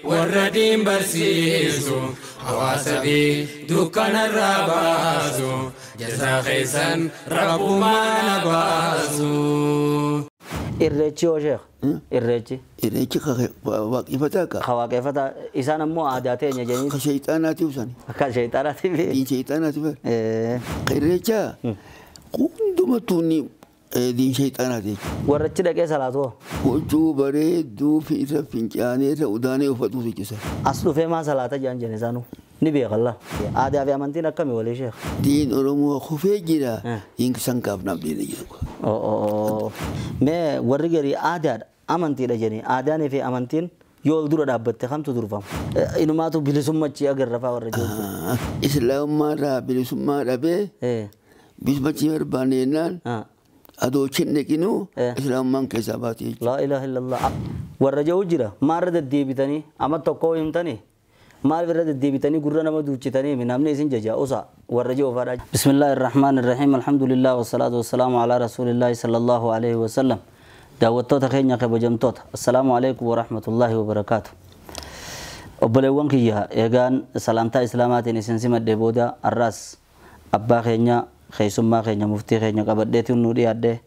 Warra diin barsiisu hawaasa fi dukkanarraa baasu jazaa keessan rabbumaan baasu. Irreechi hoo sheekh? Irreechi. Irreechi waaqeffataa ka. Ka waaqeffataa isaan ammoo aadaa teenya jedhanii. Ka sheexaanaatiif sani. Ka sheexaanaatiif. Diin sheexaanaatiif. Ka irreechaa hundumattuu ni diin sheexaanaati jechuudha. Warra achi dhaqee salaatu hoo? Huccuu bareedduu fi irra fincaanee irra udaanee uffatu jechuudha. As dhufee maa salaata jedhan jedhan isaanuu ni beekalla. Aadaa fi amantiin akkamii walii sheekh? Diin Oromoo kufee jira. Diin sankaaf naaf diina jiru. Mee warri garii aadaadha amantiidha jedhanii aadaanii fi amantiin yoo ol dura dhaabbatte kamtu durfama? Inumaatu bilisummachi agarra fa'aa warra jiru. Islaamummaa irraa bilisummaa dhabee bilisummachi barbaanne jennaan adoo chinne qinuu islaamummaan keessaa baate jechuudha. Laa ilaaha illallah. Warra jiru jira maarra deddeebitanii amma tokko himtanii maal irra deddeebitanii gurra nama duuchitanii namni isin jaja usa warra jiru fadha. Bismillahir Rahmanir Rahim. Alhamdulillah wassalatu wassalamu ala rasulillahi sallallahu alaihi wasallam. Daawwattoota keenya kabajamtoota. Assalaamu alaikum wa rahmatullahi wa barakaatuh. Obboleewwan kiyya eegaan salaamtaa islaamaatiin isin simadhee booda arraas abbaa keenya keessummaa keenya muftii keenya qabadheetiin nu dhiyaadhe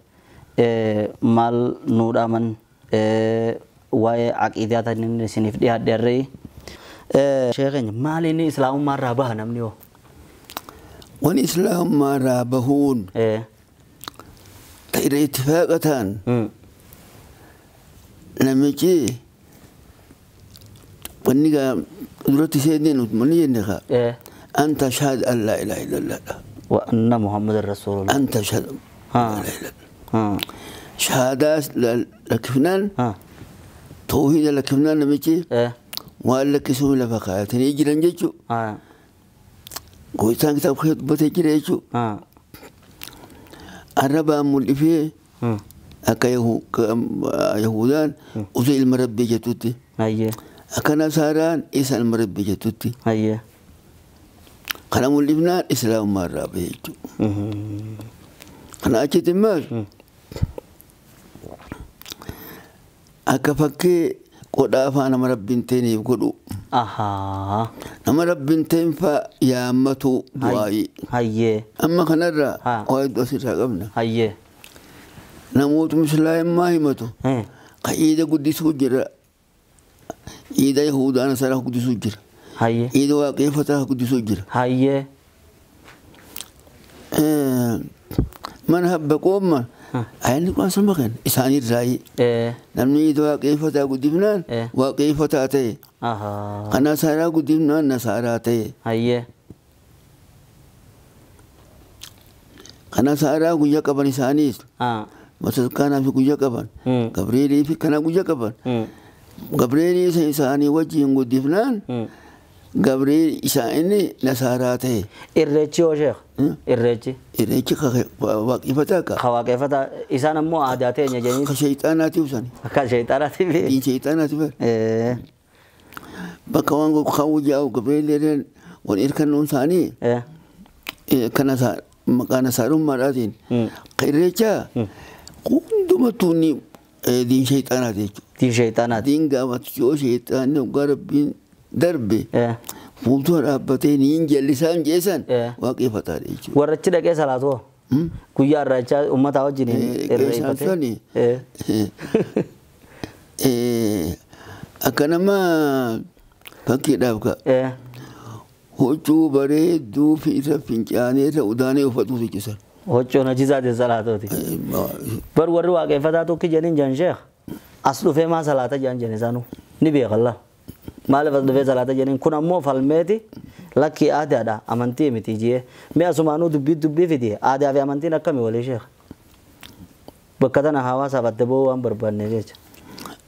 maal nuu dhaaman waa'ee aqiidaa tan isiniif dhiyaadhe arree. Sheekh keenya maal inni islaamummaa irraa baha namni hoo? Wani islaamummaa irraa bahuun ta irra ittifaaqa ta'an namichi wanni gaa duratti seennee nuti manni jenne kaa anta ashhadu an laa ilaaha illallah wa anna muhammadan rasuulullah. Anta ashhadu an laa ilaaha illallah. Shahaadaa lakkifnaan tawhiida lakkifnaan namichi waan lakkisuun lafa kaayatanii jiran jechuudha. Gooftaan kitaaba keessa dubbatee jira jechuudha. Arrabaan mul'ifee akka Yahudaan osoo ilma rabbii jettutti. Akka Nasaaraan isa ilma rabbii jettutti. Kana mul'ifnaan islaamummaa irraa bahe jechuudha. Kana achitti immoo akka fakkii qodhaa afaan nama rabbiin ta'iniif godhu. Nama rabbiin ta'in fa'aa yaammatu du'aayii. Amma kanarraa waa hedduu asirraa qabna. Namoota islaamummaa himatu. Ka iida guddisuu jira. Iida Yahudaa Nasaraa guddisuu jira. Iida waaqeffataa guddisuu jira. Mana habba qoomman ayyaanni kun asuma kenna isaanirraayi. Namni iida waaqeffataa guddifnaan waaqeffataa ta'e. Kan Nasaaraa guddifnaan Nasaaraa ta'e. Kan Nasaaraa guyyaa qaban isaaniis. Masaskaanaa fi guyyaa qaban. Gabreelii fi kana guyyaa qaban. Gabreelii isa isaanii wajjin guddifnaan Gabriel isaanii Nasaaraa ta'e. Irreechi hoo sheekh? Irreechi. Irreechi waaqeffataa ka. Ka waaqeffataa isaan ammoo aadaa teenya jedhanii. Ka sheexaanaatiif sani. Ka sheexaanaatiif. Diin sheexaanaatiif. Bakka waan kaawwu jaa'u Gabriel wal hirkannoon isaanii kana maqaa Nasaarummaadhaatiin. Ka irreechaa hundumattuu ni diin sheexaanaati jechuudha. Diin sheexaanaati. Diin gaafatu yoo sheexaanni hoggaa rabbiin darbe fuuldura dhaabbatee niin jallisaan jeessan waaqeffataadha jechuudha. Warra achi dhaqee salaatu hoo? Guyyaa irreechaa uummataa wajjin irreeffatee. Akka nama fakkiidhaaf ka. Huccuu bareedduu fi irra fincaanee irra udaanee uffatu jechuudha. Huccuun hojii salaatooti. Bar warri waaqeffataa tokko jedhaniin jedhan sheekh as dhufee maa salaata jedhan jedhan isaanuu ni beekalla. Maaliif as dhufee salaata jedhaniin kun ammoo falmeeti lakkii aadaadha amantii miti jee mee asumaanuu dubbii dubbii fidi aadaa fi amantiin akkamii walii sheekh? Bakka tana hawaasaaf adda ba'uu waan barbaanne jecha.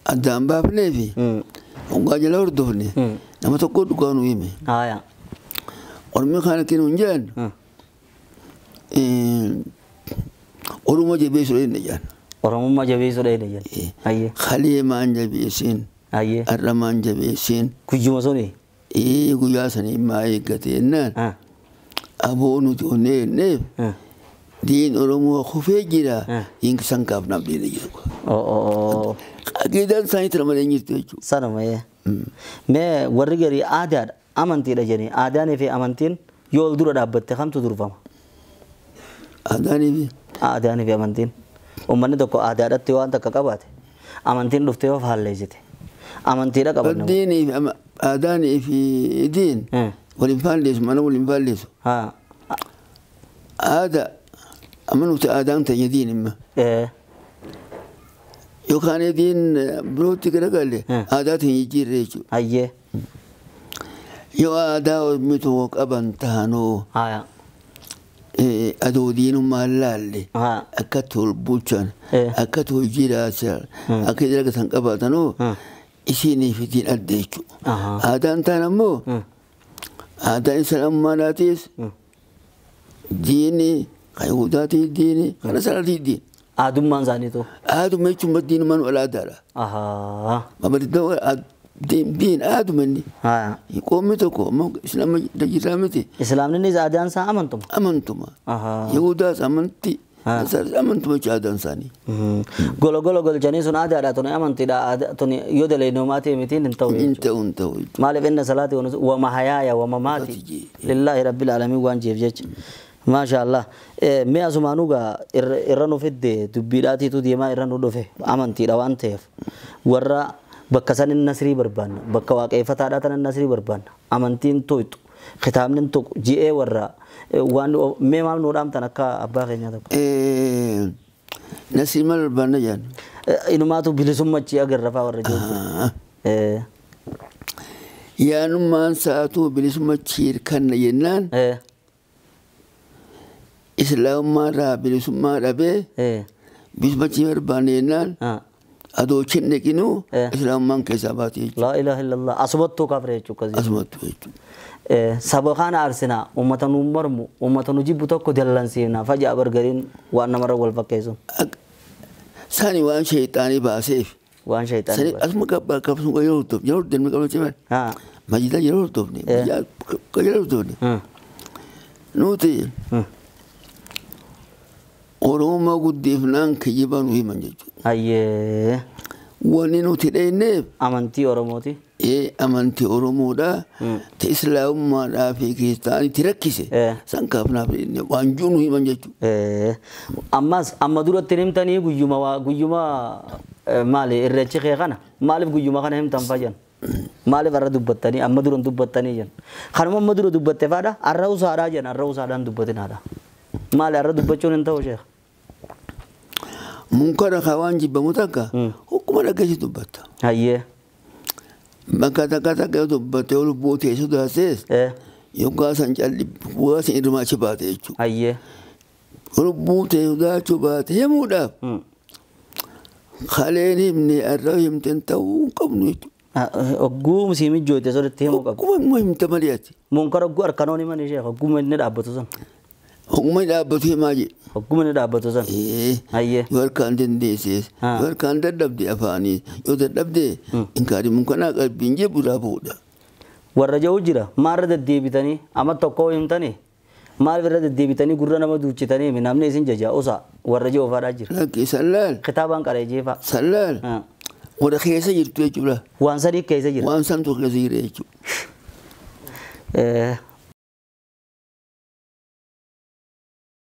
Addaan baafnee fi hoggaa jala hordofne nama tokko dhugaa nu hime. Ormi kana kennu hin jedhan Oromoo jabeessuu dha jedhan. Oromummaa jabeessuu dha jedhan. Kalee maan jabeessin. Har'a maan jabeessin. Guyyuma suni. Guyyaa sanii maa eeggate jennaan aboo nuti onnee jenneef diin Oromoo kufee jira diin san kaafnaaf diina jiru. Aqiidaan isaanii tana malee hin jirtu jechuudha. Sanuma mee warri garii aadaadha amantiidha jedhanii aadaanii fi amantiin yoo ol dura dhaabbatte kamtu durfama? Aadaanii fi? Aadaanii fi amantiin. Uummanni tokko aadaadhaatti waan takka qabaate amantiin dhuftee of haalleessite. Amantiidha qaban. Diinii fi aadaanii fi diin waliin faalleessu mana waliin faalleessu. Aadaa amma nuti aadaan teenya diin imma. Yookaan diin birootti garagalle aadaa teenya jijjiirre jechuudha. Hayyee. Yoo aadaa ormi tokko qaban taanoo adoo diinummaa laalle akka tol bulchan akka tol jiraatan akka dalagatan qabaatanoo isinii fi diin adda jechuudha. Aadaan taan ammoo aadaan islaamummaadhaatis diini kan Yihuudaatis diini kan Nasaraatiis diini. Aadummaan isaaniitu. Aaduma jechuun diinummaan wal aadaadha. Diin aaduma inni. Qoomni tokko ammoo islaama jirraa miti. Islaamni aadaan isaa amantuma. Amantuma. Yihuudaas amanti. Nasaraas amantuma jechuudha aadaan isaanii. Gola gola golchanii sun aadaadha tuni amantiidha tuni yoo dalagnoomaa ta'e mitiin hin ta'u. Hin ta'u hin ta'u. Maaliif inni salaati wa mahayaaya wa mamaati lillaahi rabbil aalamiin waan jeef jecha. Maashaallah. Mee asumaanuu gaa irra nu fidde dubbiidhaatiitu deemaa irra nu dhufe amantiidha waan ta'eef warra bakka sanin nasrii barbaanna bakka waaqeeffataadhaa tanan nasrii barbaanna amantiin toytu kitaabni tokko ji'ee warra waan mee maal nu dhaamtan akka abbaa keenyaa tokko. Nasrii maal barbaanna jaan? Inumaatu bilisummachi agarra faa warra jiru. Yaanummaan sa'aatuu bilisummachi hirkanna jennaan. Islaamummaarraa bilisummaa dhabee bilisummachi barbaanna jennaan. Adoo chinne qinuu islaamummaan keessaa baate jechuudha. Laa ilaaha illallah asumattuu kafre jechuudha. Asumattuu jechuudha. Saba kana arsinaa uummata nu mormu uummata nu jibbu tokko dallansiifna faja'a bargariin waan namarra wal fakkeessu. Sani waan sheexaanii baaseef. Waan sheexaanii baasee. Asuma qabsuma yeroo hordofne yeroo hordofne qabna ciman. Majida yeroo hordofne yeroo hordofne. Nuti Oromoo guddifnaan kijiba nu himan jechuudha. Hayyee. Wanni nuti dheenneef. Amantii Oromooti. Amantii Oromoodha. Ta Islaamummaadhaa fi kiristaanitti rakkise. San kaafnaaf waan jiru nu himan jechuudha. Ammas amma duratti himtanii guyyuma guyyuma maali irreechi kee kana maaliif guyyuma kana himtan fajan? Maaliif har'a dubbattanii amma duran dubbattanii jan? Kanuma amma dura dubbatte faadha har'a usaadhaa jan har'a usaadhaan dubbatinaadha. Maali har'a dubbachuun hin ta'u sheekh? Munkara waan jibbamu takka hokkuma dhaggeessi dubbatta. Hayyee. Bakka takka takka yoo dubbatte yoo lubbuu ta'e sodaates yookaan san calli bu'aa san irmaa baate jechuudha. Hayyee. Lubbuu ta'e sodaachuu baate himuudhaaf kaleen himne har'a himteen ta'uu hin qabnu jechuudha. Ogguu si mijjoote sodatti himuu qabdu. Ogguma himta malee ati. Munkara ogguu harkanoon himan ishee ogguma inni dhaabbatu san. Ogummaa dhaabbatu himaa jedhe. Ogummaa dhaabbatu san. Hayyee. Yoo harkaan dandeessees yoo harkaan dadhabde afaanii yoo dadhabde inkaari munkanaa qalbiin jebbu raafuudha. Warra jiru jira maarra deddeebitanii amma tokko himtanii maal irra deddeebitanii gurra nama duuchitanii namni isin jaja osa warra jiru ofaadhaa jira. Lakki sallaal. Kitaabaan qaree jeefa. Sallaal. Warra keessa jirtu jechuudha. Waan sadii keessa jira. Waan santu keessa jira jechuudha.